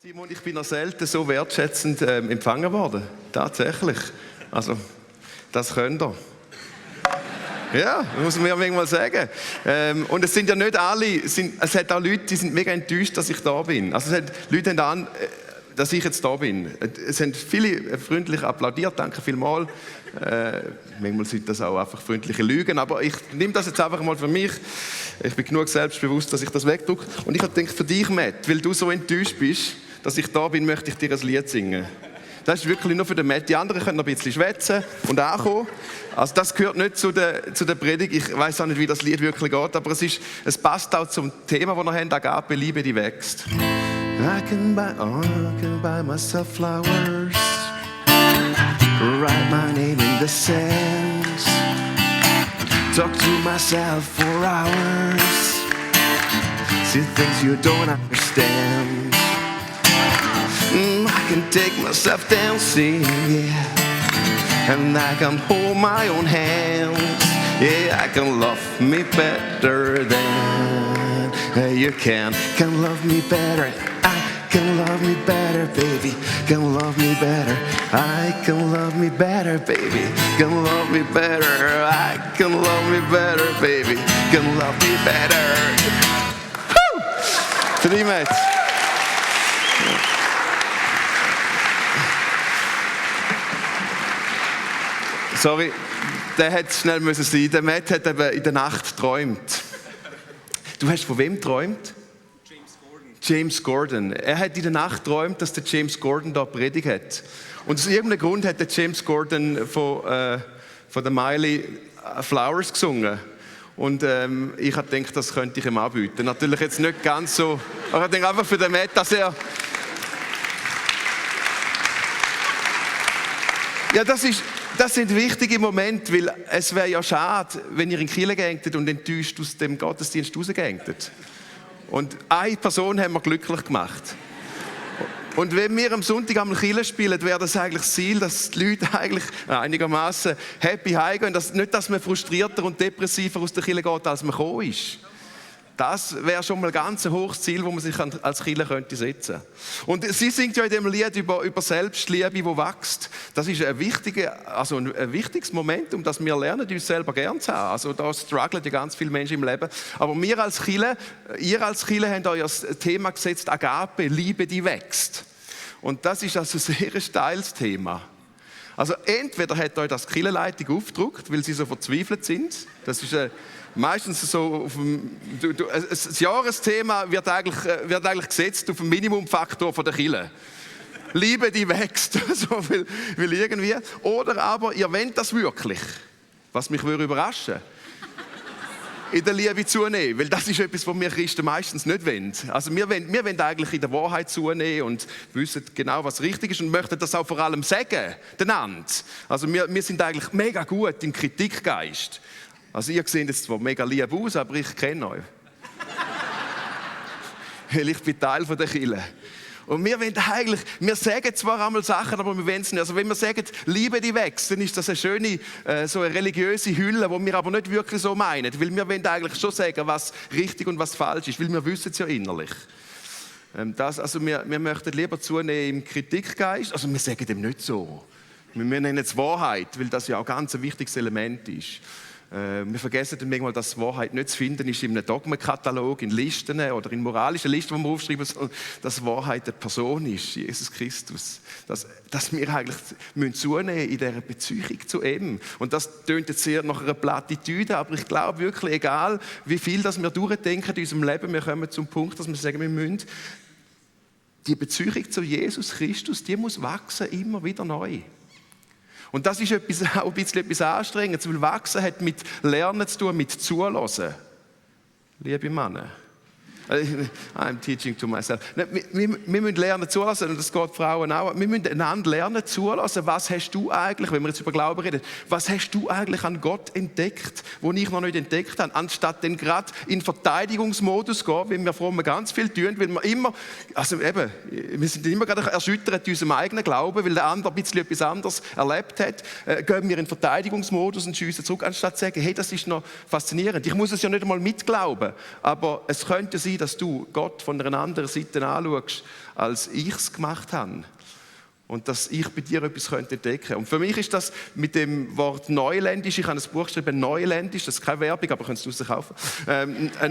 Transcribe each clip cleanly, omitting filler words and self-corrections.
Simon, ich bin noch selten so wertschätzend empfangen worden. Tatsächlich. Also, das könnt ihr. Ja, muss man ja manchmal sagen. Und es sind ja nicht alle, es hat auch Leute, die sind mega enttäuscht, dass ich da bin. Also Leute haben an, dass ich jetzt da bin. Es haben viele freundlich applaudiert, danke vielmals. Manchmal sind das auch einfach freundliche Lügen, aber ich nehme das jetzt einfach mal für mich. Ich bin genug selbstbewusst, dass ich das wegdrücke. Und ich habe gedacht, für dich, Matt, weil du so enttäuscht bist, dass ich da bin, möchte ich dir ein Lied singen. Das ist wirklich nur für den Matt. Die anderen können noch ein bisschen schwätzen und ankommen. Also das gehört nicht zu der Predigt. Ich weiß auch nicht, wie das Lied wirklich geht, aber es passt auch zum Thema, das wir haben, Agape, Liebe, die wächst. I can buy myself flowers, write my name in the sand, talk to myself for hours, see things you don't understand. I can take myself dancing, yeah, and I can hold my own hands, yeah, I can love me better than you can love me better. Can love me better, baby. Can love me better. I can love me better, baby. Can love me better. I can love me better, baby. Can love me better. Woo! Für dich, Matt. Sorry, der hätte schnell müssen sein. Der Matt hat eben in der Nacht geträumt. Du hast von wem geträumt? James Gordon. Er hat in der Nacht geträumt, dass der James Gordon da predigt hat. Und aus irgendeinem Grund hat der James Gordon von der Miley Flowers gesungen. Und ich habe gedacht, das könnte ich ihm anbieten. Natürlich jetzt nicht ganz so, aber ich denke einfach für den Matt, dass er... Ja, das sind wichtige Momente, weil es wäre ja schade, wenn ihr in die Kirche gängtet und enttäuscht aus dem Gottesdienst rausgängtet. Und eine Person haben wir glücklich gemacht. Und wenn wir am Sonntag am Kirche spielen, wäre das eigentlich das Ziel, dass die Leute eigentlich einigermaßen happy heimgehen. Nicht, dass man frustrierter und depressiver aus der Kirche geht, als man gekommen ist. Das wäre schon mal ganz ein hohes Ziel, das man sich als Kirche könnte setzen. Und sie singt ja in dem Lied über Selbstliebe, die wächst. Das ist ein wichtiges Momentum, dass wir lernen, uns selber gern zu haben. Also da strugglen ja ganz viele Menschen im Leben. Aber wir als Kirche, ihr als Kirche habt euch das Thema gesetzt, Agape, Liebe, die wächst. Und das ist also ein sehr steiles Thema. Also entweder hat euch das Kirchenleitung aufgedruckt, weil sie so verzweifelt sind. Das ist meistens so auf das Jahresthema wird eigentlich gesetzt auf den Minimumfaktor der Kirche. Liebe, die wächst, so will irgendwie. Oder aber ihr wollt das wirklich, was mich überraschen würde. In der Liebe zunehmen, weil das ist etwas, was wir Christen meistens nicht wollen. Also wir wollen eigentlich in der Wahrheit zunehmen und wissen genau, was richtig ist und möchten das auch vor allem sagen, einander. Also wir sind eigentlich mega gut im Kritikgeist. Also ihr seht jetzt zwar mega lieb aus, aber ich kenne euch. Weil ich bin Teil der Kirche. Und wir sagen zwar einmal Sachen, aber wir wollen es nicht. Also wenn wir sagen, Liebe, die wächst, dann ist das eine schöne, so eine religiöse Hülle, die wir aber nicht wirklich so meinen. Weil wir wollen eigentlich schon sagen, was richtig und was falsch ist, weil wir wissen es ja innerlich. Wir möchten lieber zunehmen im Kritikgeist, also wir sagen dem nicht so. Wir nennen es Wahrheit, weil das ja auch ganz ein wichtiges Element ist. Wir vergessen dann manchmal, dass Wahrheit nicht zu finden ist in einem Dogmenkatalog, in Listen oder in moralischen Listen, die wir aufschreiben, sondern dass Wahrheit eine Person ist, Jesus Christus. Dass wir eigentlich zunehmen in dieser Beziehung zu ihm. Und das tönt jetzt sehr nach einer Plattitüde, aber ich glaube wirklich, egal wie viel das wir durchdenken in unserem Leben, wir kommen zum Punkt, dass wir sagen, wir müssen die Beziehung zu Jesus Christus, die muss wachsen, immer wieder neu. Und das ist auch ein bisschen etwas Anstrengendes, weil Wachsen hat mit Lernen zu tun, mit Zuhören. Liebe Männer. I'm teaching to myself. Wir müssen lernen zulassen, und das geht Frauen auch. Wir müssen einander lernen zulassen. Was hast du eigentlich, wenn wir jetzt über Glauben reden, was hast du eigentlich an Gott entdeckt, wo ich noch nicht entdeckt habe? Anstatt dann gerade in Verteidigungsmodus gehen, weil wir vor allem ganz viel tun, weil wir sind immer gerade erschüttert in unserem eigenen Glauben, weil der andere ein bisschen etwas anderes erlebt hat. Gehen wir in Verteidigungsmodus und schiessen zurück, anstatt zu sagen, hey, das ist noch faszinierend. Ich muss es ja nicht einmal mitglauben, aber es könnte sein, dass du Gott von einer anderen Seite anschaust, als ich es gemacht habe. Und dass ich bei dir etwas entdecken könnte. Und für mich ist das mit dem Wort Neuländisch, ich habe ein Buch geschrieben, Neuländisch, das ist keine Werbung, aber könnt ihr es kaufen.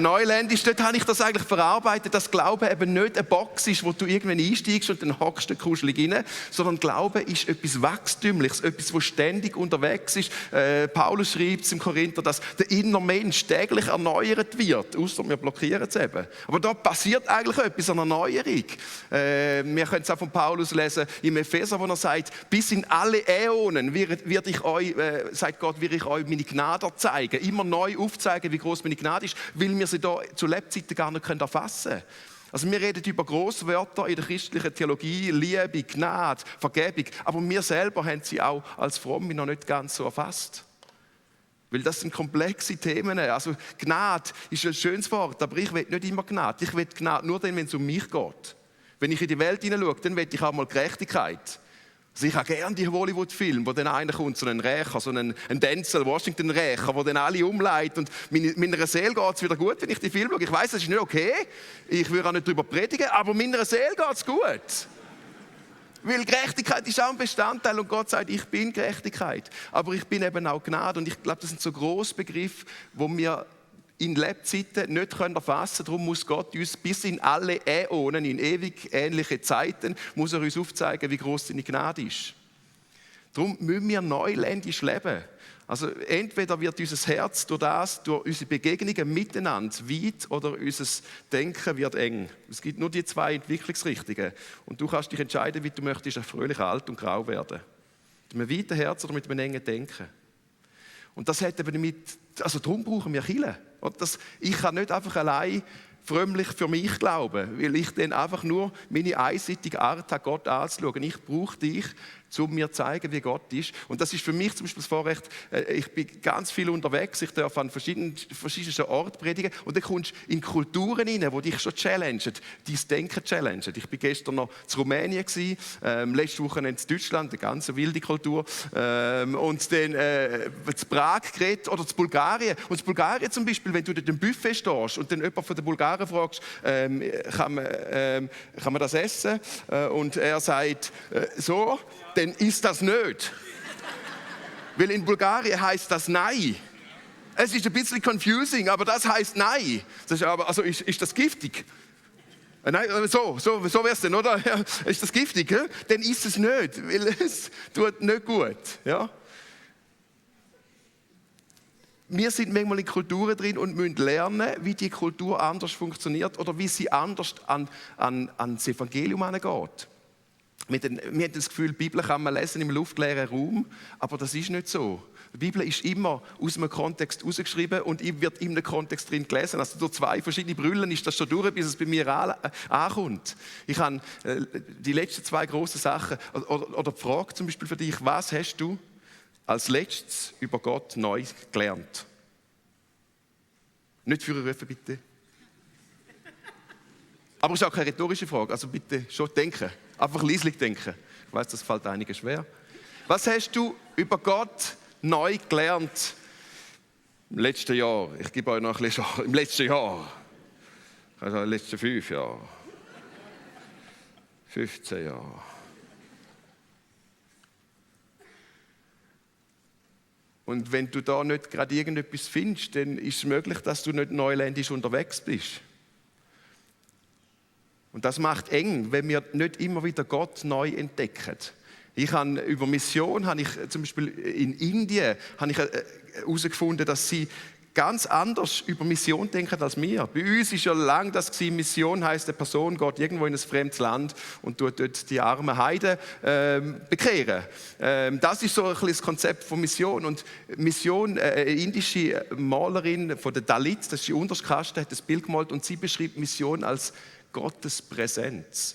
Neuländisch, dort habe ich das eigentlich verarbeitet, dass Glaube eben nicht eine Box ist, wo du irgendwann einsteigst und dann hockst du kuschelig rein, sondern Glaube ist etwas Wachstümliches, etwas, das ständig unterwegs ist. Paulus schreibt es im Korinther, dass der innere Mensch täglich erneuert wird, außer wir blockieren es eben. Aber da passiert eigentlich etwas, eine Erneuerung. Wir können es auch von Paulus lesen, im Epheser, wo er sagt, bis in alle Äonen wird ich euch, sagt Gott, will ich euch meine Gnade zeigen. Immer neu aufzeigen, wie groß meine Gnade ist, weil wir sie da zu Lebzeiten gar nicht erfassen können. Also wir reden über Grosswörter in der christlichen Theologie, Liebe, Gnade, Vergebung, aber wir selber haben sie auch als Fromme noch nicht ganz so erfasst. Weil das sind komplexe Themen. Also Gnade ist ein schönes Wort, aber ich will nicht immer Gnade. Ich will Gnade nur dann, wenn es um mich geht. Wenn ich in die Welt hineinschaue, dann will ich auch mal Gerechtigkeit. Also ich habe gerne die Hollywood-Filme, wo dann einer kommt, so ein Rächer, so ein Denzel Washington-Rächer, wo dann alle umleitet und meiner Seele geht es wieder gut, wenn ich die Filme schaue. Ich weiss, das ist nicht okay, ich würde auch nicht darüber predigen, aber meiner Seele geht es gut. Weil Gerechtigkeit ist auch ein Bestandteil und Gott sagt, ich bin Gerechtigkeit. Aber ich bin eben auch Gnade und ich glaube, das sind so grosse Begriffe, wo wir in Lebzeiten nicht erfassen können. Darum muss Gott uns bis in alle Äonen, in ewig ähnliche Zeiten, muss er uns aufzeigen, wie groß seine Gnade ist. Darum müssen wir neuländisch leben. Also entweder wird unser Herz durch unsere Begegnungen miteinander weit oder unser Denken wird eng. Es gibt nur die zwei Entwicklungsrichtungen. Und du kannst dich entscheiden, wie du möchtest, fröhlich alt und grau werden. Mit einem weiten Herz oder mit einem engen Denken. Und das hat eben damit, also darum brauchen wir Kirche. Ich kann nicht einfach allein frömmlich für mich glauben, weil ich dann einfach nur meine einseitige Art habe, Gott anzuschauen. Ich brauche dich, um mir zu zeigen, wie Gott ist. Und das ist für mich zum Beispiel das Vorrecht, ich bin ganz viel unterwegs, ich darf an verschiedensten Orten predigen und dann kommst du in Kulturen rein, die dich schon challengen, dein Denken challengen. Ich war gestern noch in Rumänien, letzte Woche in Deutschland, eine ganz wilde Kultur, und dann in Prag geredet oder in Bulgarien. Und in Bulgarien zum Beispiel, wenn du dort im Buffet stehst und dann jemand von den Bulgaren fragst, kann man das essen? Und er sagt, so, dann ist das nicht. Weil in Bulgarien heißt das Nein. Es ist ein bisschen confusing, aber das heißt Nein. Das ist aber, also ist das giftig? Nein, so wäre es denn, oder? Ja, ist das giftig? Ja? Dann ist es nicht, weil es tut nicht gut. Ja? Wir sind manchmal in Kulturen drin und müssen lernen, wie die Kultur anders funktioniert oder wie sie anders an das Evangelium herangeht. Wir haben das Gefühl, die Bibel kann man lesen im luftleeren Raum, aber das ist nicht so. Die Bibel ist immer aus einem Kontext herausgeschrieben und wird in einem Kontext drin gelesen. Also durch zwei verschiedene Brüllen ist das schon durch, bis es bei mir ankommt. Ich habe die letzten zwei grossen Sachen, oder die Frage zum Beispiel für dich, was hast du als letztes über Gott neu gelernt? Nicht für rufen, bitte. Aber es ist auch keine rhetorische Frage, also bitte schon denken. Einfach leislich denken. Ich weiss, das fällt einigen schwer. Was hast du über Gott neu gelernt im letzten Jahr? Ich gebe euch noch ein bisschen im letzten Jahr. Also in den letzten 5 Jahren. 15 Jahre. Und wenn du da nicht gerade irgendetwas findest, dann ist es möglich, dass du nicht neuländisch unterwegs bist. Und das macht eng, wenn wir nicht immer wieder Gott neu entdecken. Über Mission habe ich zum Beispiel in Indien herausgefunden, dass sie ganz anders über Mission denken als wir. Bei uns ist ja lange das gewesen, Mission heisst, eine Person geht irgendwo in ein fremdes Land und tut dort die armen Heiden bekehren. Das ist so ein bisschen das Konzept von Mission. Und Mission, eine indische Malerin von der Dalit, das ist die unterste Kaste, hat das Bild gemalt und sie beschreibt Mission als Gottes Präsenz.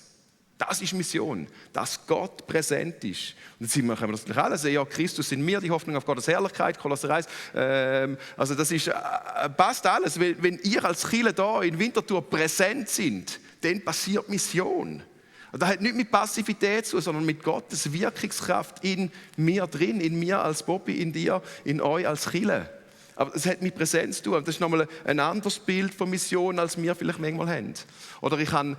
Das ist Mission, dass Gott präsent ist. Und jetzt können wir das nicht alle sehen. Ja, Christus in mir, die Hoffnung auf Gottes Herrlichkeit, Kolosser 1. Also das ist, passt alles. Wenn ihr als Kirche da in Winterthur präsent sind, dann passiert Mission. Und das hat nicht mit Passivität zu tun, sondern mit Gottes Wirkungskraft in mir drin, in mir als Bobby, in dir, in euch als Kirche. Aber es hat mit Präsenz zu tun. Das ist nochmal ein anderes Bild von Mission, als wir vielleicht manchmal haben. Oder ich habe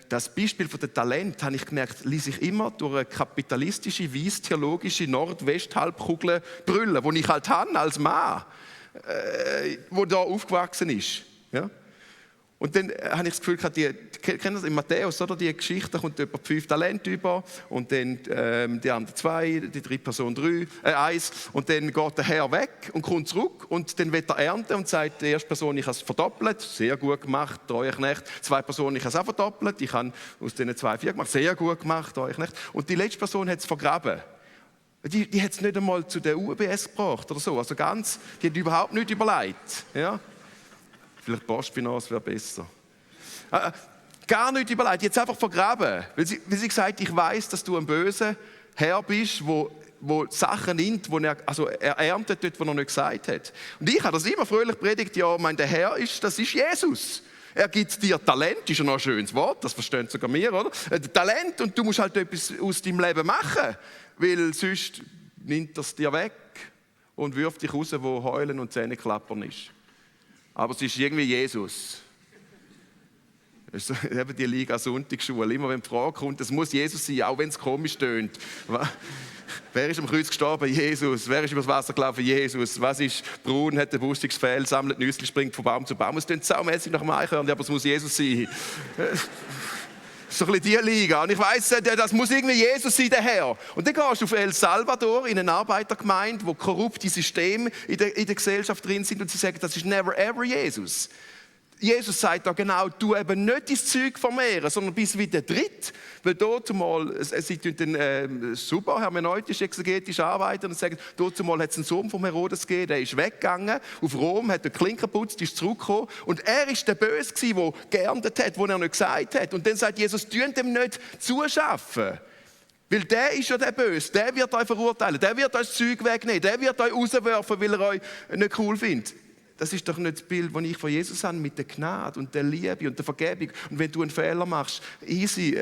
das Beispiel von dem Talent, habe ich gemerkt, ließ ich immer durch eine kapitalistische, weiss-theologische Nordwest-Halbkugel brüllen, die ich halt habe als Mann, der da aufgewachsen ist. Ja? Und dann habe ich das Gefühl, kennt das in Matthäus, oder? Die Geschichte, da kommt jemand 5 Talente über und dann die anderen 2, die dritte Person 1 und dann geht der Herr weg und kommt zurück und dann wird er ernten und sagt, die erste Person, ich habe es verdoppelt, sehr gut gemacht, treuer Knecht. 2 Personen, ich habe es auch verdoppelt, ich habe aus diesen 2 4 gemacht, sehr gut gemacht, treuer Knecht. Und die letzte Person hat es vergraben. Die hat es nicht einmal zu der UBS gebracht oder so, also die hat überhaupt nicht überlegt. Ja? Vielleicht Postfinance wäre besser. Gar nicht überlegt, jetzt einfach vergraben. Weil sie gesagt, ich weiß, dass du ein böser Herr bist, wo Sachen nimmt, er erntet dort, wo er nicht gesagt hat. Und ich habe das immer fröhlich predigt, ja, der Herr das ist Jesus. Er gibt dir Talent, ist ja noch ein schönes Wort, das verstehen sogar wir, oder? Talent und du musst halt etwas aus deinem Leben machen, weil sonst nimmt er es dir weg und wirft dich raus, wo Heulen und Zähneklappern ist. Aber es ist irgendwie Jesus. Das ist eben die Liga Sonntagsschule. Immer wenn die Frage kommt, es muss Jesus sein, auch wenn es komisch tönt. Wer ist am Kreuz gestorben? Jesus. Wer ist übers Wasser gelaufen? Jesus. Was ist braun, hat ein wustiges Fell, sammelt Nüsse, springt von Baum zu Baum. Es klingt saumässig nach dem Eichhörnchen, aber es muss Jesus sein. So ein bisschen die Liga. Und ich weiss, das muss irgendwie Jesus sein, der Herr. Und dann gehst du auf El Salvador in eine Arbeitergemeinde, wo korrupte Systeme in der Gesellschaft drin sind und sie sagen, das ist never ever Jesus. Jesus sagt da genau, du eben nicht dein Zeug vermehren, sondern bist wie der Dritt. Weil dort zumal, sie tun dann super hermeneutisch, exegetisch arbeiten und sagen, dort zumal hat es einen Sohn vom Herodes gegeben, der ist weggegangen auf Rom, hat den Klinker geputzt, ist zurückgekommen und er ist der Böse gewesen, der geerntet hat, was er nicht gesagt hat. Und dann sagt Jesus, tun dem nicht zuschaffen. Weil der ist ja der Böse, der wird euch verurteilen, der wird euch das Zeug wegnehmen, der wird euch rauswerfen, weil er euch nicht cool findet. Das ist doch nicht das Bild, das ich von Jesus habe, mit der Gnade und der Liebe und der Vergebung. Und wenn du einen Fehler machst, easy,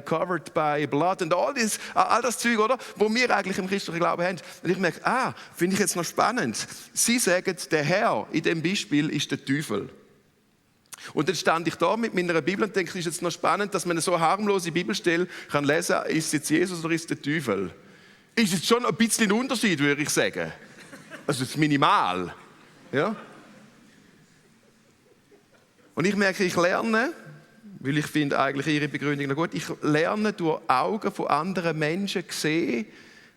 covered by blood und all das Zeug, oder? Wo wir eigentlich im christlichen Glauben haben. Und ich merke, finde ich jetzt noch spannend. Sie sagen, der Herr in dem Beispiel ist der Teufel. Und dann stand ich da mit meiner Bibel und denke, es ist jetzt noch spannend, dass man eine so harmlose Bibelstelle kann lesen, ist es jetzt Jesus oder ist es der Teufel? Ist jetzt schon ein bisschen ein Unterschied, würde ich sagen. Also es ist minimal. Ja? Und ich merke, ich lerne, weil ich finde eigentlich ihre Begründung noch gut, ich lerne durch Augen von anderen Menschen sehen,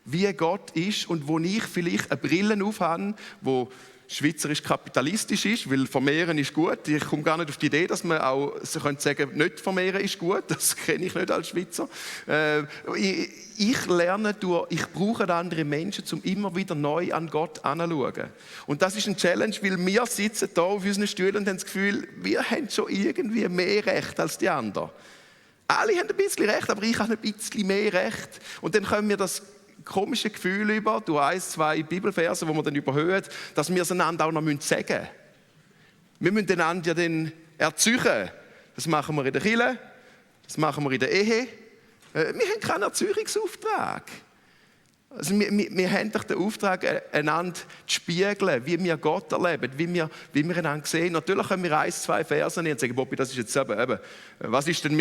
wie Gott ist und wo ich vielleicht eine Brille aufhabe, die schweizerisch kapitalistisch ist, weil vermehren ist gut. Ich komme gar nicht auf die Idee, dass man auch sagen könnte, nicht vermehren ist gut. Das kenne ich nicht als Schweizer. Ich lerne ich brauche andere Menschen, um immer wieder neu an Gott anzuschauen. Und das ist ein Challenge, weil wir sitzen hier auf unseren Stühlen und haben das Gefühl, wir haben schon irgendwie mehr Recht als die anderen. Alle haben ein bisschen Recht, aber ich habe ein bisschen mehr Recht. Und dann können wir das komische Gefühl über, durch 1, 2 Bibelverse, wo wir dann überhören, dass wir es einander auch noch sagen müssen. Wir müssen einander ja dann erzeugen. Das machen wir in der Kirche, das machen wir in der Ehe. Wir haben keinen Erzeugungsauftrag. Also wir haben doch den Auftrag, einander zu spiegeln, wie wir Gott erleben, wie wir einander sehen. Natürlich können wir 1, 2 Verse nehmen und sagen, Bobby, das ist jetzt eben was ist denn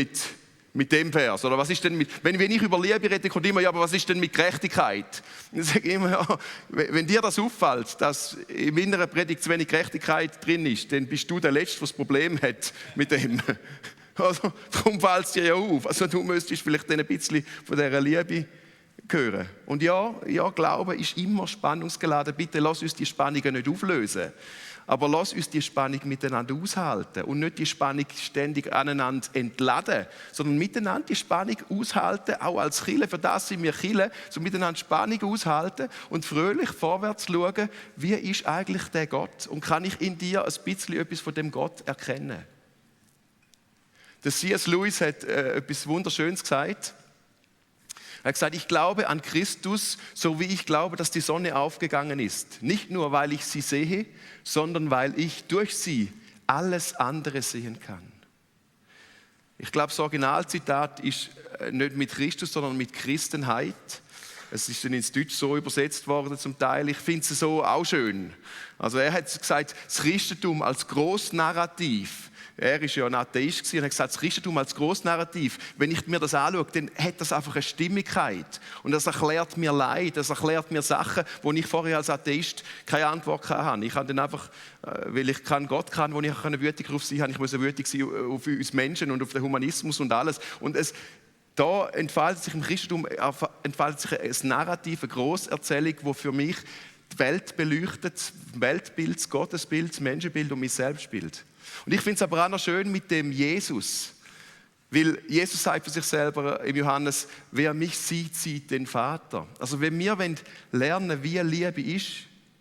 mit dem Vers? Oder was ist denn wenn ich über Liebe rede, kommt immer, ja, aber was ist denn mit Gerechtigkeit? Dann sage ich immer, ja, wenn dir das auffällt, dass in meiner Predigt zu wenig Gerechtigkeit drin ist, dann bist du der Letzte, der das Problem hat mit dem. Also, darum fällt es dir ja auf. Also, du müsstest vielleicht ein bisschen von dieser Liebe hören. Und ja, Glaube ist immer spannungsgeladen. Bitte lass uns die Spannungen nicht auflösen. Aber lass uns die Spannung miteinander aushalten und nicht die Spannung ständig aneinander entladen, sondern miteinander die Spannung aushalten, auch als Kirche. Für das sind wir Kirche, so miteinander Spannung aushalten und fröhlich vorwärts schauen, wie ist eigentlich der Gott und kann ich in dir ein bisschen etwas von dem Gott erkennen. Der C.S. Lewis hat etwas Wunderschönes gesagt. Er hat gesagt, ich glaube an Christus, so wie ich glaube, dass die Sonne aufgegangen ist. Nicht nur, weil ich sie sehe, sondern weil ich durch sie alles andere sehen kann. Ich glaube, das Originalzitat ist nicht mit Christus, sondern mit Christenheit. Es ist dann ins Deutsch so übersetzt worden zum Teil. Ich finde es so auch schön. Also er hat gesagt, das Christentum als Grossnarrativ. Er war ja ein Atheist und hat gesagt, das Christentum als Grossnarrativ, wenn ich mir das anschaue, dann hat das einfach eine Stimmigkeit. Und das erklärt mir Leid, das erklärt mir Sachen, wo ich vorher als Atheist keine Antwort hatte. Ich habe dann einfach, weil ich keinen Gott kann, wo ich wütig darauf sein kann, ich muss wütig sein auf uns Menschen und auf den Humanismus und alles. Und da entfaltet sich im Christentum ein Narrativ, eine Grosserzählung, die für mich die Welt beleuchtet, das Weltbild, das Gottesbild, das Menschenbild und mein Selbstbild. Und ich finde es aber auch noch schön mit dem Jesus, weil Jesus sagt für sich selber im Johannes, wer mich sieht, sieht den Vater. Also wenn wir lernen, wie Liebe ist,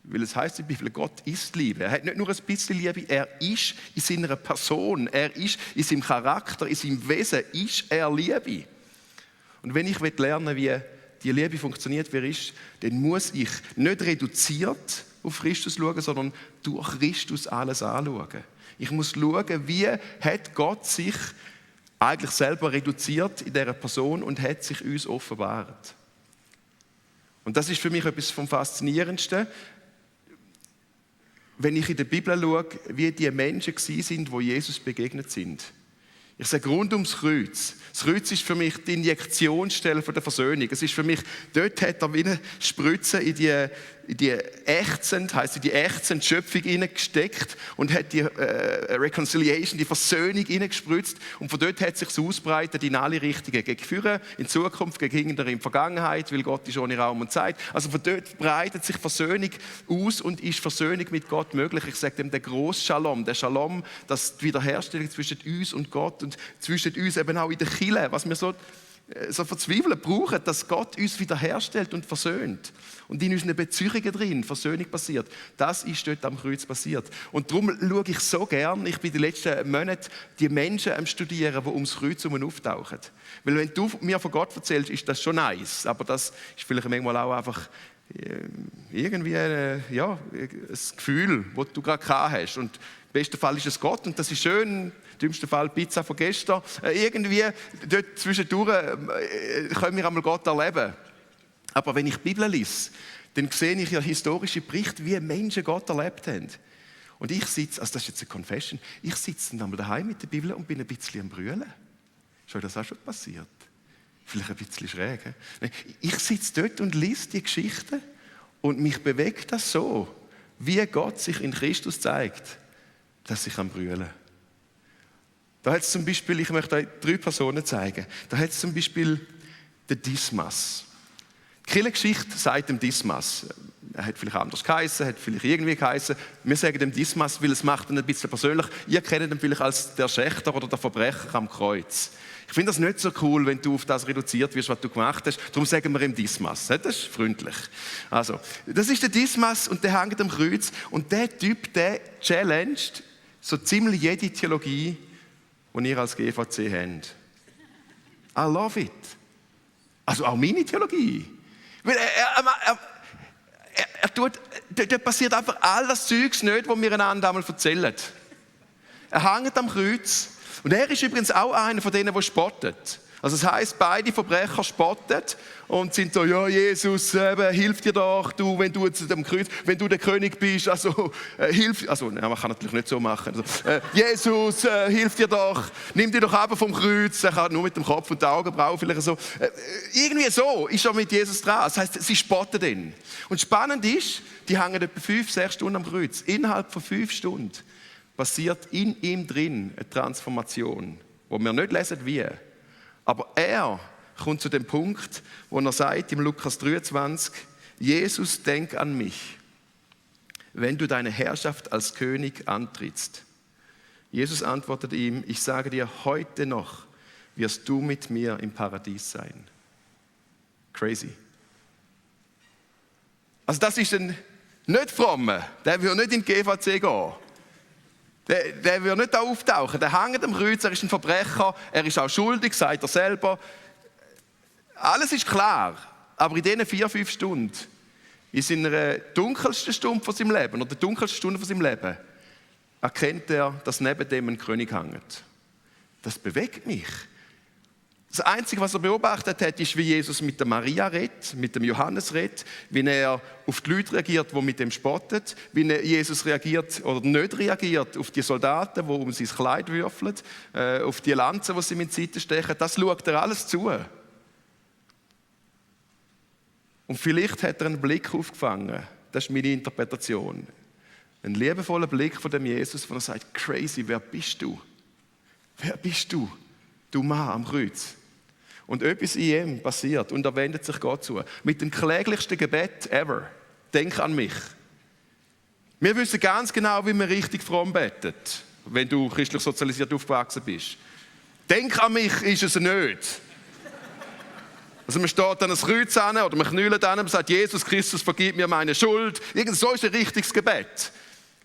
weil es heißt in der Bibel, Gott ist Liebe. Er hat nicht nur ein bisschen Liebe, er ist in seiner Person, er ist in seinem Charakter, in seinem Wesen, ist er Liebe. Und wenn ich lernen will, wie die Liebe funktioniert, wie er ist, dann muss ich nicht reduziert auf Christus schauen, sondern durch Christus alles anschauen. Ich muss schauen, wie hat Gott sich eigentlich selber reduziert in dieser Person und hat sich uns offenbart. Und das ist für mich etwas vom Faszinierendsten, wenn ich in der Bibel schaue, wie die Menschen sind, die Jesus begegnet sind. Ich sage rund ums Kreuz. Das Kreuz ist für mich die Injektionsstelle der Versöhnung. Es ist für mich, dort hat er wie eine Spritze in die ächzende Schöpfung hineingesteckt und hat die Reconciliation, die Versöhnung hineingespritzt. Und von dort hat es sich ausbreitet in alle Richtungen. Gegen Führer, in Zukunft, gegen Hintere, in Vergangenheit, weil Gott ist ohne Raum und Zeit. Also von dort breitet sich Versöhnung aus und ist Versöhnung mit Gott möglich. Ich sage dem der grosse Shalom. Der Shalom, das die Wiederherstellung zwischen uns und Gott und zwischen uns eben auch in der Kirche, was wir so verzweifelt brauchen, dass Gott uns wiederherstellt und versöhnt. Und in unseren Beziehungen drin Versöhnung passiert. Das ist dort am Kreuz passiert. Und darum schaue ich so gern, ich bin die letzten Monate die Menschen am Studieren, die ums Kreuz auftauchen. Weil wenn du mir von Gott erzählst, ist das schon nice. Aber das ist vielleicht manchmal auch einfach irgendwie ein Gefühl, das du gerade gehabt hast. Und im besten Fall ist es Gott und das ist schön. Im dümmsten Fall Pizza von gestern. Irgendwie dort zwischendurch können wir einmal Gott erleben. Aber wenn ich die Bibel lese, dann sehe ich ja historische Berichte, wie Menschen Gott erlebt haben. Und ich sitze, also das ist jetzt eine Confession, ich sitze dann einmal daheim mit der Bibel und bin ein bisschen am Brüllen. Ist euch das auch schon passiert? Vielleicht ein bisschen schräg. He? Ich sitze dort und lese die Geschichten und mich bewegt das so, wie Gott sich in Christus zeigt, dass ich am Brüllen. Da hat es zum Beispiel, ich möchte euch 3 Personen zeigen. Da hat es zum Beispiel den Dismas. Die Kirchengeschichte sagt dem Dismas. Er hat vielleicht anders geheißen, hat vielleicht irgendwie geheißen. Wir sagen dem Dismas, weil es macht ihn ein bisschen persönlich. Ihr kennt ihn vielleicht als der Schächter oder der Verbrecher am Kreuz. Ich finde das nicht so cool, wenn du auf das reduziert wirst, was du gemacht hast. Darum sagen wir ihm Dismas. Das ist freundlich. Also, das ist der Dismas und der hängt am Kreuz. Und der Typ, der challenged so ziemlich jede Theologie, die ihr als GVC habt. I love it. Also auch meine Theologie. Weil dort passiert einfach all das Zeugs nicht, was wir einander einmal erzählen. Er hängt am Kreuz. Und er ist übrigens auch einer von denen, der spottet. Also das heisst, beide Verbrecher spotten und sind so, ja Jesus, hilf dir doch, du, wenn du jetzt am Kreuz, wenn du der König bist, also hilf, also man kann natürlich nicht so machen. Also, Jesus, hilf dir doch, nimm dir doch ab vom Kreuz. Er kann nur mit dem Kopf und den Augenbrauen vielleicht so. Irgendwie so ist er mit Jesus dran. Das heisst, sie spotten ihn. Und spannend ist, die hängen etwa 5-6 Stunden am Kreuz. Innerhalb von 5 Stunden passiert in ihm drin eine Transformation, wo wir nicht lesen, wie. Aber er kommt zu dem Punkt, wo er sagt im Lukas 23, Jesus, denk an mich, wenn du deine Herrschaft als König antrittst. Jesus antwortet ihm, ich sage dir, heute noch wirst du mit mir im Paradies sein. Crazy. Also das ist ein nicht frommer, der will nicht in die GVC gehen. Der wird nicht da auftauchen. Der hängt am Kreuz, er ist ein Verbrecher, er ist auch schuldig, sagt er selber. Alles ist klar, aber in diesen 4-5 Stunden, in seiner dunkelsten Stunde von seinem Leben, oder der dunkelsten Stunde von seinem Leben, erkennt er, dass neben dem ein König hängt. Das bewegt mich. Das Einzige, was er beobachtet hat, ist, wie Jesus mit der Maria redet, mit dem Johannes redet, wie er auf die Leute reagiert, die mit dem spotten, wie Jesus reagiert oder nicht reagiert auf die Soldaten, die um sein Kleid würfeln, auf die Lanzen, die sie mit Seiten stechen. Das schaut er alles zu. Und vielleicht hat er einen Blick aufgefangen. Das ist meine Interpretation. Ein liebevoller Blick von dem Jesus, wo er sagt, crazy, wer bist du? Wer bist du? Du Mann am Kreuz. Und etwas in ihm passiert und er wendet sich Gott zu. Mit dem kläglichsten Gebet ever. Denk an mich. Wir wissen ganz genau, wie man richtig fromm betet, wenn du christlich sozialisiert aufgewachsen bist. Denk an mich ist es nicht. Also man steht an ein Kreuz an oder man knüllt an und sagt, Jesus Christus, vergib mir meine Schuld. So ist ein richtiges Gebet.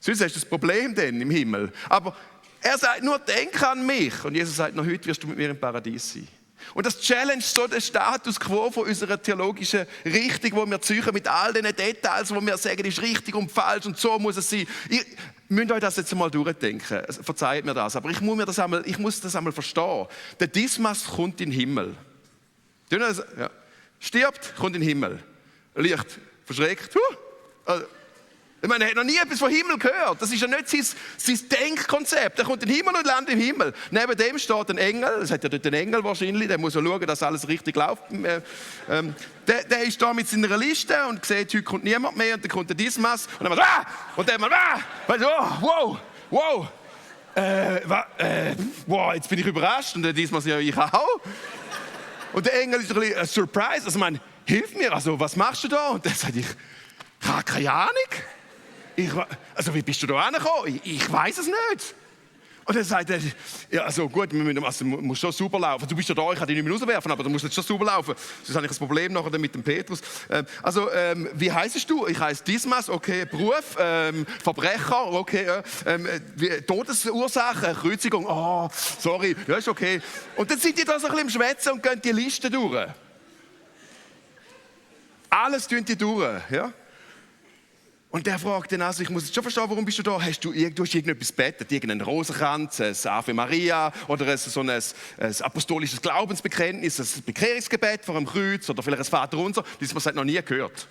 Sonst hast du das Problem dann im Himmel. Aber er sagt nur, denk an mich. Und Jesus sagt, noch heute wirst du mit mir im Paradies sein. Und das challenge so den Status quo von unserer theologischen Richtung, die wir ziehen, mit all den Details, wo wir sagen, ist richtig und falsch und so muss es sein. Ihr müsst euch das jetzt einmal durchdenken. Verzeiht mir das. Aber ich muss das einmal verstehen. Der Dismas kommt in den Himmel. Ja. Stirbt, kommt in den Himmel. Licht verschreckt. Ich meine, er hat noch nie etwas vom Himmel gehört. Das ist ja nicht sein Denkkonzept. Er kommt in den Himmel und landet im Himmel. Neben dem steht ein Engel. Das hat ja dort einen Engel wahrscheinlich. Der muss ja schauen, dass alles richtig läuft. Der ist da mit seiner Liste und sieht, heute kommt niemand mehr. Und dann kommt der Dismas. Und dann und dann wow, jetzt bin ich überrascht. Und der Dismas, ja, ich auch. Und der Engel ist ein bisschen surprised. Also, hilf mir, also, was machst du da? Und dann sagt ich habe keine Ahnung. Also, wie bist du da hingekommen? Ich weiß es nicht. Und dann sagt er, ja, also gut, du musst schon sauber laufen. Du bist ja da, ich kann dich nicht mehr rauswerfen, aber du musst jetzt schon sauber laufen. Sonst habe ich ein Problem nachher mit dem Petrus. Wie heisst du? Ich heiße Dismas, okay, Beruf, Verbrecher, okay, Todesursache, Kreuzigung, oh, sorry, ja, ist okay. Und dann sind die da so ein bisschen im Schwätzen und gehen die Liste durch. Alles tun die durch, ja. Und der fragt dann also, ich muss jetzt schon verstehen, warum bist du da? Du hast irgendetwas betet, irgendeinen Rosenkranz, ein Ave Maria oder ein apostolisches Glaubensbekenntnis, ein Bekehrungsgebet vor dem Kreuz oder vielleicht ein Vaterunser, das man sagt, noch nie gehört.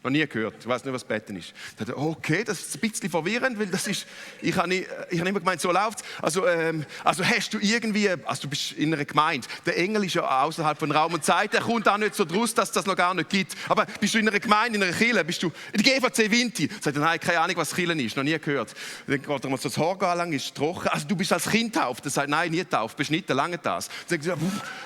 Noch nie gehört. Ich weiß nicht, was Betten ist. Ich dachte, okay, das ist ein bisschen verwirrend, weil das ist, ich habe immer gemeint, so läuft es. Also hast du irgendwie, also du bist in einer Gemeinde, der Engel ist ja außerhalb von Raum und Zeit, der kommt auch nicht so draus, dass das noch gar nicht gibt. Aber bist du in einer Gemeinde, in einer Kirche, bist du in der GVC Vinti? Sagt er, nein, keine Ahnung, was Kirche ist, noch nie gehört. Dann geht er mal so das Haar anlangen, ist trocken. Also du bist als Kind tauft. Er sagt, nein, nie tauft, beschnitten, lange das. Dann sagt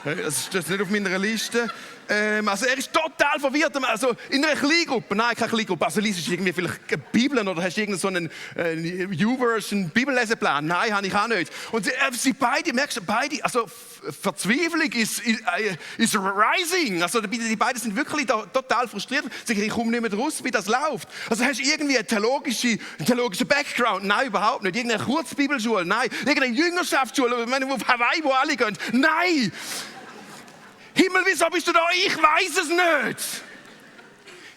er, das ist nicht auf meiner Liste. Also er ist total verwirrt. Also in einer Kleingruppe, nein, keine Kleingruppe. Also liest du irgendwie vielleicht Bibeln oder hast du irgendeinen so YouVersion Bibelleseplan? Nein, habe ich auch nicht. Und sie beide, merkst du, also Verzweiflung ist rising. Also die beiden sind wirklich total frustriert. Sie sagen, ich komme nicht mehr raus, wie das läuft. Also hast du irgendwie einen theologischen Background? Nein, überhaupt nicht. Irgendeine Kurzbibelschule? Nein. Irgendeine Jüngerschaftsschule? Auf Hawaii, wo alle gehen? Nein. Himmel, wieso bist du da? Ich weiß es nicht.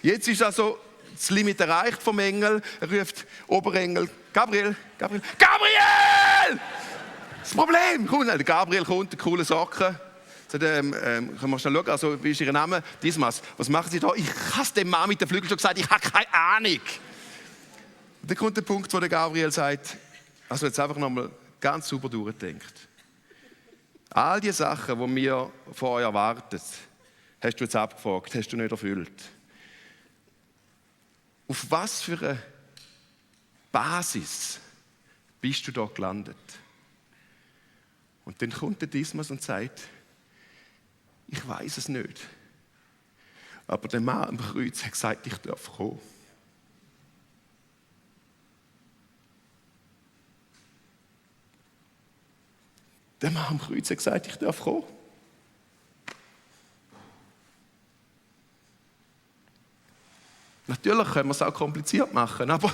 Jetzt ist also das Limit erreicht vom Engel. Er ruft Oberengel, Gabriel! Das Problem, komm, der Gabriel kommt, der coole Socken. Können wir schnell schauen, also, wie ist Ihr Name? Dismas. Was machen Sie da? Ich habe dem Mann mit den Flügeln schon gesagt, ich habe keine Ahnung. Und dann kommt der Punkt, wo der Gabriel sagt, also jetzt einfach nochmal ganz sauber durchdenkt. All die Sachen, die wir von euch erwarten, hast du jetzt abgefragt, hast du nicht erfüllt. Auf was für eine Basis bist du da gelandet? Und dann kommt der Dismas und sagt, ich weiß es nicht. Aber der Mann am Kreuz hat gesagt, ich darf kommen. Der Mann am Kreuz hat gesagt, ich darf kommen. Natürlich können wir es auch kompliziert machen, aber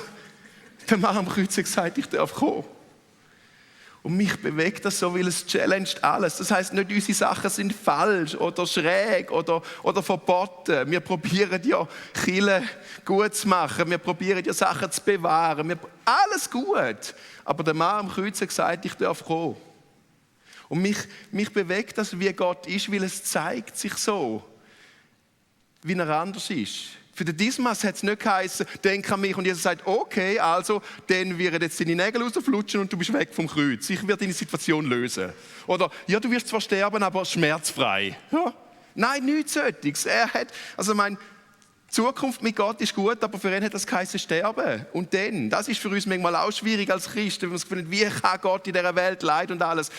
der Mann am Kreuz hat gesagt, ich darf kommen. Und mich bewegt das so, weil es challenged alles. Das heisst, nicht unsere Sachen sind falsch oder schräg oder verboten. Wir probieren ja, Kirche gut zu machen. Wir probieren ja, Sachen zu bewahren. Alles gut. Aber der Mann am Kreuz hat gesagt, ich darf kommen. Und mich bewegt das, wie Gott ist, weil es zeigt sich so, wie er anders ist. Für den Dismas hat es nicht geheißen, denk an mich. Und Jesus sagt, okay, also, dann werden jetzt deine Nägel rausflutschen und du bist weg vom Kreuz. Ich werde deine Situation lösen. Oder, ja, du wirst zwar sterben, aber schmerzfrei. Ja. Nein, nichts solches. Die Zukunft mit Gott ist gut, aber für ihn hat das geheißen sterben. Und dann, das ist für uns manchmal auch schwierig als Christen, wenn wir das Gefühl haben, wie kann Gott in dieser Welt leiden und alles.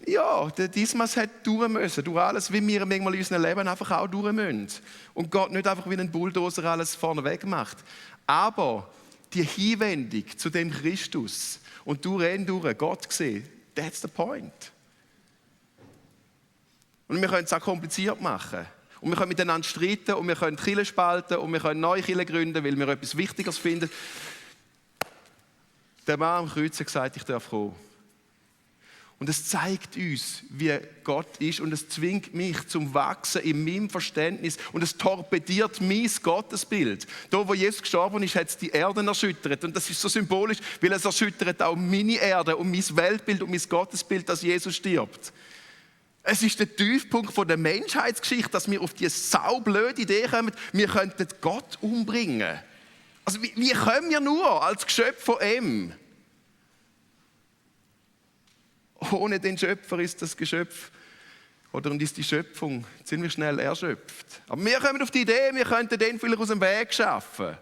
Ja, der Dismas hat durch müssen, durch alles, wie wir manchmal in unserem Leben einfach auch durch müssen. Und Gott nicht einfach wie ein Bulldozer alles vorneweg macht. Aber die Hinwendung zu dem Christus und durch ihn durch Gott sehen, that's the point. Und wir können es auch kompliziert machen. Und wir können miteinander streiten und wir können Kirchen spalten und wir können neue Kirchen gründen, weil wir etwas Wichtigeres finden. Der Mann am Kreuz hat gesagt, ich darf kommen. Und es zeigt uns, wie Gott ist und es zwingt mich zum Wachsen in meinem Verständnis und es torpediert mein Gottesbild. Da, wo Jesus gestorben ist, hat es die Erde erschüttert und das ist so symbolisch, weil es erschüttert auch meine Erde und mein Weltbild und mein Gottesbild, dass Jesus stirbt. Es ist der Tiefpunkt der Menschheitsgeschichte, dass wir auf die saublöde Idee kommen, wir könnten Gott umbringen. Also wie können wir nur als Geschöpf von ihm? Ohne den Schöpfer ist das Geschöpf oder ist die Schöpfung ziemlich schnell erschöpft. Aber wir kommen auf die Idee, wir könnten den vielleicht aus dem Weg schaffen.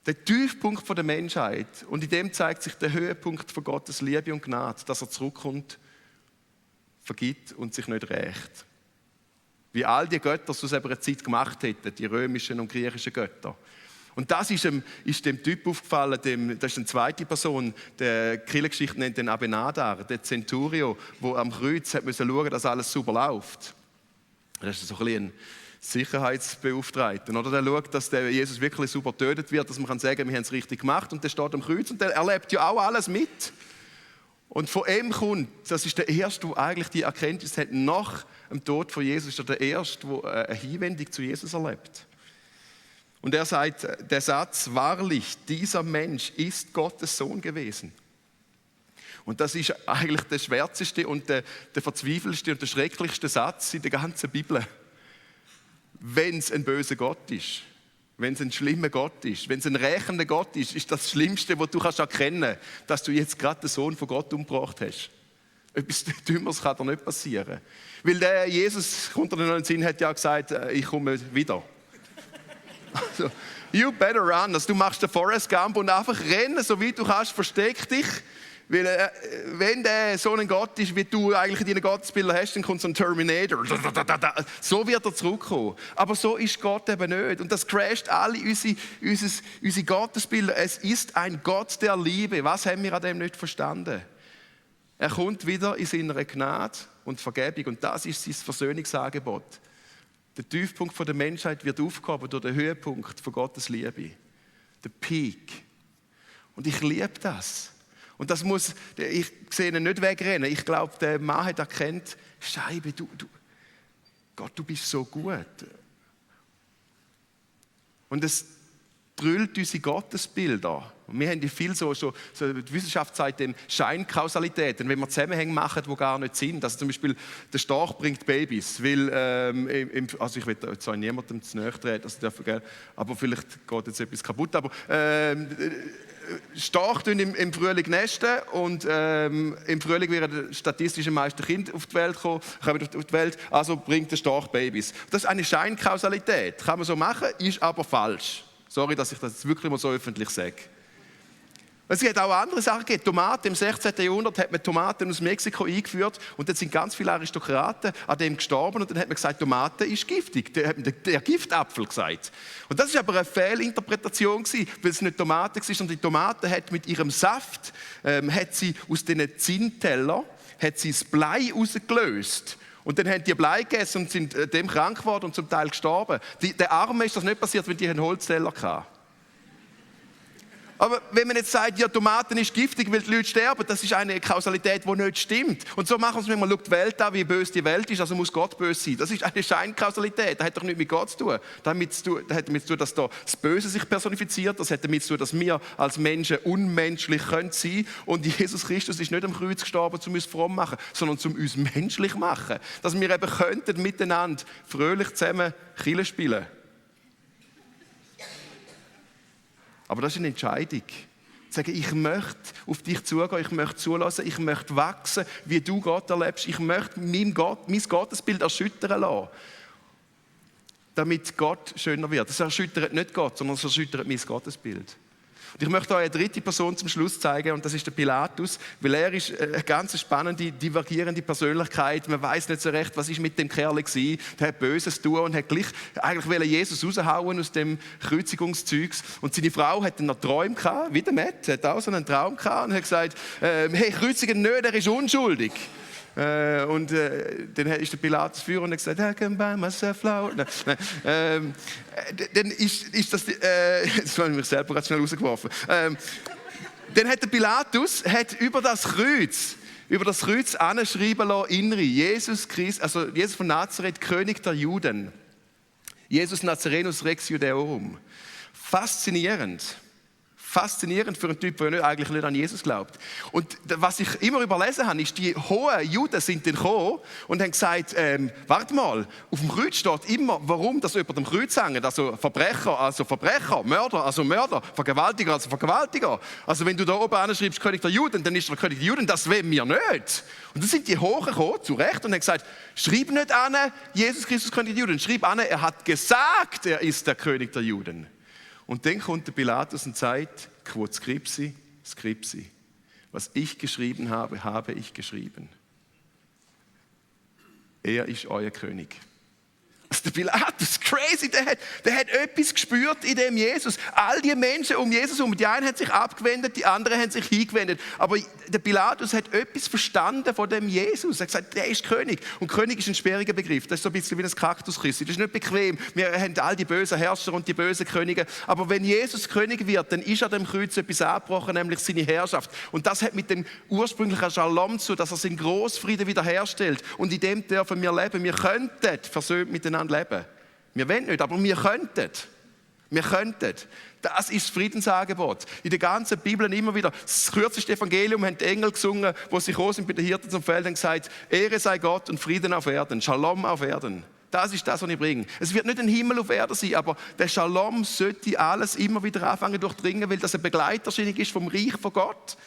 Der Tiefpunkt der Menschheit. Und in dem zeigt sich der Höhepunkt von Gottes Liebe und Gnade, dass er zurückkommt, vergibt und sich nicht rächt. Wie all die Götter aus einer Zeit gemacht hätten, die römischen und griechischen Götter. Und das ist dem Typ aufgefallen, das ist eine zweite Person, der Kirchengeschichte nennt den Abenadar, der Centurio, der am Kreuz hat müssen schauen, dass alles super läuft. Das ist so ein bisschen ein Sicherheitsbeauftragter. Oder der schaut, dass der Jesus wirklich super getötet wird, dass man kann sagen, wir haben es richtig gemacht. Und der steht am Kreuz und der erlebt ja auch alles mit. Und von ihm kommt, das ist der Erste, der eigentlich die Erkenntnis hat, nach dem Tod von Jesus, ist er der Erste, der eine Hinwendung zu Jesus erlebt. Und er sagt, der Satz, wahrlich, dieser Mensch ist Gottes Sohn gewesen. Und das ist eigentlich der schwärzeste und der verzweifelste und der schrecklichste Satz in der ganzen Bibel. Wenn es ein böser Gott ist, wenn es ein schlimmer Gott ist, wenn es ein rächender Gott ist, ist das Schlimmste, was du erkennen kannst, dass du jetzt gerade den Sohn von Gott umgebracht hast. Etwas Dümmeres kann dir nicht passieren. Weil der Jesus, kommt dir noch in den Sinn, hat ja gesagt, ich komme wieder. Also, you better run. Also, du machst den Forrest Gump und einfach rennen, so weit du kannst, versteck dich. Weil, wenn der so ein Gott ist, wie du eigentlich in deinen Gottesbildern hast, dann kommt so ein Terminator. So wird er zurückkommen. Aber so ist Gott eben nicht. Und das crasht alle unsere Gottesbilder. Es ist ein Gott der Liebe. Was haben wir an dem nicht verstanden? Er kommt wieder in seiner Gnade und Vergebung. Und das ist sein Versöhnungsangebot. Der Tiefpunkt der Menschheit wird aufgehoben durch den Höhepunkt von Gottes Liebe. Der Peak. Und ich liebe das. Und das muss, ich sehe ihn nicht wegrennen. Ich glaube, der Mann hat erkannt, Scheibe, Gott, du bist so gut. Und es drüllt unsere Gottesbilder. Und wir haben ja viel so die Wissenschaft sagt dem Scheinkausalitäten, wenn wir Zusammenhänge machen, die gar nicht sind. Also zum Beispiel, der Storch bringt Babys, weil, also ich will jetzt auch niemandem zu nahe treten, aber vielleicht geht jetzt etwas kaputt, aber Storch im Frühling nesten und im Frühling werden statistisch am meisten Kinder auf die Welt kommen, also bringt der Storch Babys. Das ist eine Scheinkausalität, kann man so machen, ist aber falsch. Sorry, dass ich das jetzt wirklich mal so öffentlich sage. Es hat auch andere Sachen gegeben. Tomaten im 16. Jahrhundert hat man Tomaten aus Mexiko eingeführt und dann sind ganz viele Aristokraten an dem gestorben und dann hat man gesagt, Tomate ist giftig. Dann hat man der Giftapfel gesagt. Und das ist aber eine Fehlinterpretation gewesen, weil es nicht Tomate war, sondern die Tomate hat mit ihrem Saft, hat sie aus diesen Zinntellern, hat sie das Blei rausgelöst. Und dann haben die Blei gegessen und sind dem krank geworden und zum Teil gestorben. Der Armen ist das nicht passiert, weil die einen Holzteller hatten. Aber wenn man jetzt sagt, ja, Tomaten ist giftig, weil die Leute sterben, das ist eine Kausalität, die nicht stimmt. Und so machen wir es, wenn man schaut die Welt an, wie böse die Welt ist, also muss Gott böse sein. Das ist eine Scheinkausalität, das hat doch nichts mit Gott zu tun. Das hat damit zu tun, dass da das Böse sich personifiziert, das hat damit zu tun, dass wir als Menschen unmenschlich sein können. Und Jesus Christus ist nicht am Kreuz gestorben, um uns fromm zu machen, sondern um uns menschlich zu machen. Dass wir eben könnten miteinander fröhlich zusammen Kirche spielen. Aber das ist eine Entscheidung. Sagen, ich möchte auf dich zugehen, ich möchte zulassen, ich möchte wachsen, wie du Gott erlebst. Ich möchte mein Gottesbild erschüttern lassen, damit Gott schöner wird. Das erschüttert nicht Gott, sondern es erschüttert mein Gottesbild. Und ich möchte euch eine dritte Person zum Schluss zeigen, und das ist der Pilatus, weil er ist eine ganz spannende, divergierende Persönlichkeit. Man weiß nicht so recht, was ist mit dem Kerl gewesen. Der hat Böses tun und hat gleich eigentlich Jesus raushauen aus dem Kreuzigungszeugs. Und seine Frau hat dann noch Träume gehabt, wie der Matt, hat auch so einen Traum gehabt und hat gesagt, hey, kreuzigen nicht, er ist unschuldig. Dann ist der Pilatus vor und hat gesagt, I can buy myself flowers. Dann ist das, das habe ich mich selber gerade schnell rausgeworfen. Dann hat der Pilatus über das Kreuz anschreiben lassen, Inri, Jesus von Nazareth, König der Juden. Jesus Nazarenus Rex Judaeorum. Faszinierend für einen Typ, der eigentlich nicht an Jesus glaubt. Und was ich immer überlesen habe, ist, die hohen Juden sind dann gekommen und haben gesagt, warte mal, auf dem Kreuz steht immer, warum das über dem Kreuz hängt. Also Verbrecher, Mörder, also Mörder, Vergewaltiger, also Vergewaltiger. Also wenn du da oben anschreibst, König der Juden, dann ist der König der Juden, das wollen wir nicht. Und dann sind die Hohen gekommen, zu Recht, und haben gesagt, schreib nicht an, Jesus Christus König der Juden, schreib an, er hat gesagt, er ist der König der Juden. Und dann kommt der Pilatus und sagt, quod scripsi, scripsi. Was ich geschrieben habe, habe ich geschrieben. Er ist euer König. Also der Pilatus, crazy, der hat etwas gespürt in dem Jesus. All die Menschen um Jesus herum, die einen haben sich abgewendet, die anderen haben sich hingewendet. Aber der Pilatus hat etwas verstanden von dem Jesus. Er hat gesagt, der ist König. Und König ist ein sperriger Begriff. Das ist so ein bisschen wie ein Kaktusküssi. Das ist nicht bequem. Wir haben all die bösen Herrscher und die bösen Könige. Aber wenn Jesus König wird, dann ist an dem Kreuz etwas abgebrochen, nämlich seine Herrschaft. Und das hat mit dem ursprünglichen Shalom zu, dass er seinen Großfrieden wiederherstellt. Und in dem dürfen wir leben. Wir könnten versöhnt miteinander leben. Wir wollen nicht, aber wir könnten. Wir könnten. Das ist das Friedensangebot. In der ganzen Bibel immer wieder. Das kürzeste Evangelium haben die Engel gesungen, wo sie gekommen sind bei den Hirten zum Feld und gesagt, Ehre sei Gott und Frieden auf Erden, Shalom auf Erden. Das ist das, was ich bringe. Es wird nicht ein Himmel auf Erden sein, aber der Shalom sollte alles immer wieder anfangen durchdringen, weil das eine Begleiterscheinung ist vom Reich von Gott.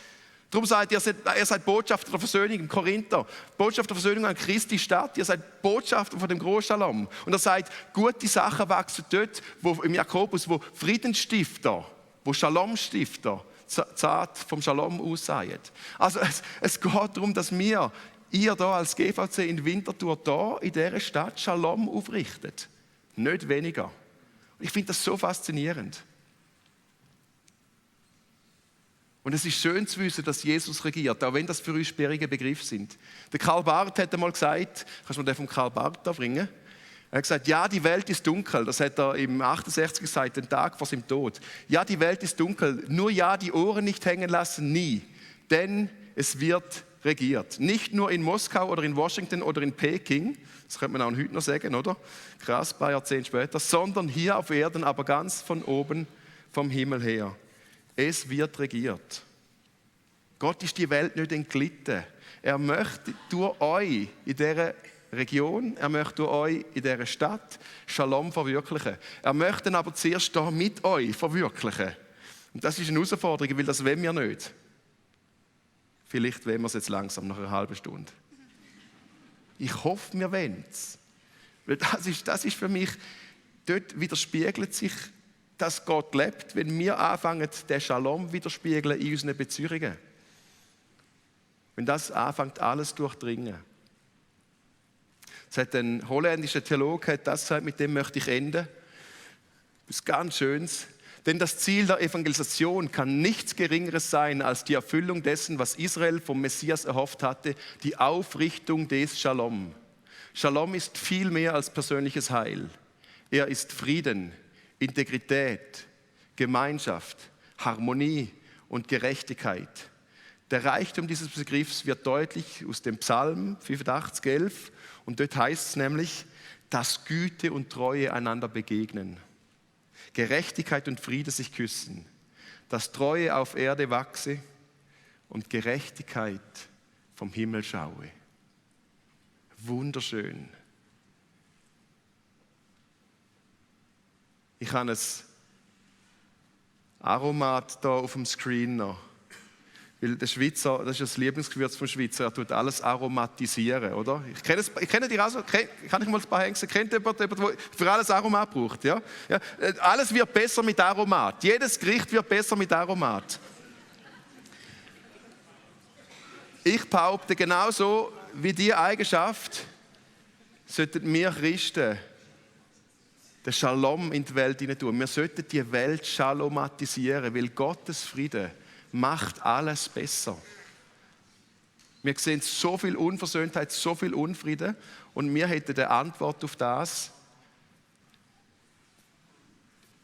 Darum sagt er seid Botschafter der Versöhnung in Korinther, Botschafter der Versöhnung an Christi Stadt, ihr seid Botschafter von dem Großshalom. Und er sagt, gute Sachen wachsen dort, wo im Jakobus, wo Friedensstifter, wo Shalomstifter, zart vom Shalom aussahen. Also es geht darum, dass ihr hier als GVC in Winterthur hier in dieser Stadt Shalom aufrichtet. Nicht weniger. Ich finde das so faszinierend. Und es ist schön zu wissen, dass Jesus regiert, auch wenn das für uns sperrige Begriffe sind. Der Karl Barth hat einmal gesagt, kannst du mir den von Karl Barth da bringen? Er hat gesagt, ja, die Welt ist dunkel. Das hat er im 68 gesagt, den Tag vor seinem Tod. Ja, die Welt ist dunkel. Nur ja, die Ohren nicht hängen lassen, nie. Denn es wird regiert. Nicht nur in Moskau oder in Washington oder in Peking, das könnte man auch heute noch sagen, oder? Krass, ein paar Jahrzehnte später, sondern hier auf Erden, aber ganz von oben vom Himmel her. Es wird regiert. Gott ist die Welt nicht entglitten. Er möchte durch euch in dieser Region, er möchte durch euch in dieser Stadt Shalom verwirklichen. Er möchte aber zuerst hier mit euch verwirklichen. Und das ist eine Herausforderung, weil das wollen wir nicht. Vielleicht wollen wir es jetzt langsam, nach einer halben Stunde. Ich hoffe, wir wollen es. Weil das ist für mich, dort widerspiegelt sich, dass Gott lebt, wenn wir anfangen, den Shalom widerspiegeln in unseren Beziehungen. Wenn das anfängt, alles durchdringen. Es hat ein holländischer Theologe das gesagt, mit dem möchte ich enden. Das ist ganz Schönes. Denn das Ziel der Evangelisation kann nichts Geringeres sein als die Erfüllung dessen, was Israel vom Messias erhofft hatte, die Aufrichtung des Shalom. Shalom ist viel mehr als persönliches Heil. Er ist Frieden, Integrität, Gemeinschaft, Harmonie und Gerechtigkeit. Der Reichtum dieses Begriffs wird deutlich aus dem Psalm 85, 11. Und dort heißt es nämlich, dass Güte und Treue einander begegnen. Gerechtigkeit und Friede sich küssen. Dass Treue auf Erde wachse und Gerechtigkeit vom Himmel schaue. Wunderschön. Ich habe ein Aromat hier auf dem Screen noch. Weil der Schweizer, das ist das Lieblingsgewürz vom Schweizer, er tut alles aromatisieren, oder? Ich kenne die auch so, kann ich mal ein paar Hengste, kennt jemand, der für alles Aromat braucht? Ja? Ja? Alles wird besser mit Aromat, jedes Gericht wird besser mit Aromat. Ich behaupte, genauso wie diese Eigenschaft sollten wir Christen den Shalom in die Welt hinein tun. Wir sollten die Welt shalomatisieren, weil Gottes Friede macht alles besser. Wir sehen so viel Unversöhntheit, so viel Unfrieden und wir hätten die Antwort auf das,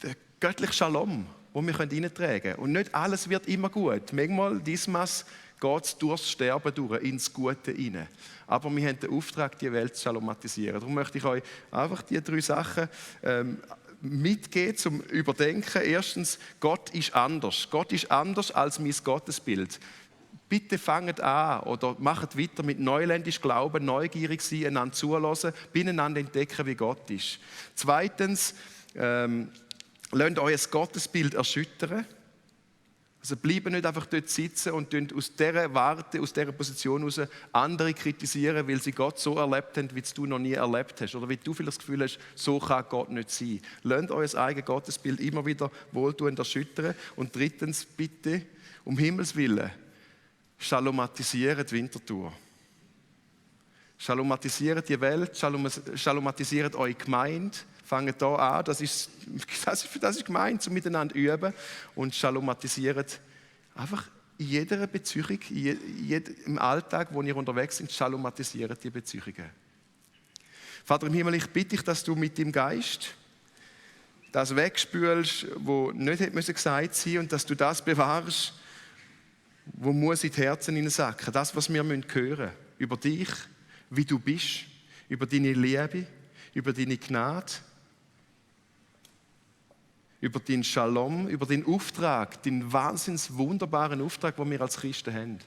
der göttliche Shalom, den wir hineintragen können. Und nicht alles wird immer gut. Manchmal, diesmal geht es durchs Sterben durch, ins Gute hinein. Aber wir haben den Auftrag, die Welt zu shalomatisieren. Darum möchte ich euch einfach die 3 Sachen mitgeben zum Überdenken. Erstens, Gott ist anders. Gott ist anders als mein Gottesbild. Bitte fangt an oder macht weiter mit neuländisch Glauben, neugierig sein, einander zuhören, beieinander entdecken, wie Gott ist. Zweitens, lasst euer Gottesbild erschüttern. Also bleiben nicht einfach dort sitzen und aus dieser Warte, aus dieser Position heraus andere kritisieren, weil sie Gott so erlebt haben, wie du noch nie erlebt hast. Oder wie du vielleicht das Gefühl hast, so kann Gott nicht sein. Lasst euer eigenes Gottesbild immer wieder wohltuend erschüttern. Und drittens, bitte, um Himmels Willen, shalomatisiert die Winterthur. Shalomatisiert die Welt, shalomatisiert eure Gemeinde. Fangt hier an, das ist gemeint, um miteinander zu üben und shalomatisiert einfach in jeder Beziehung, im Alltag, wo ihr unterwegs seid, shalomatisiert die Beziehungen. Vater im Himmel, ich bitte dich, dass du mit dem Geist das wegspülst, was nicht hätte gesagt sein und dass du das bewahrst, was muss in die Herzen hineinsacken. Das, was wir hören müssen, über dich, wie du bist, über deine Liebe, über deine Gnade, über deinen Shalom, über den Auftrag, den wahnsinns wunderbaren Auftrag, den wir als Christen haben.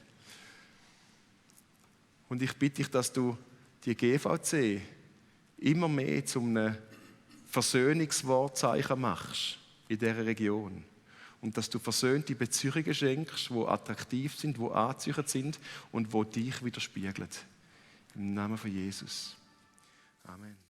Und ich bitte dich, dass du die GVC immer mehr zum Versöhnungswortzeichen machst in dieser Region. Und dass du versöhnte Beziehungen schenkst, die attraktiv sind, die anziehend sind und die dich widerspiegeln. Im Namen von Jesus. Amen.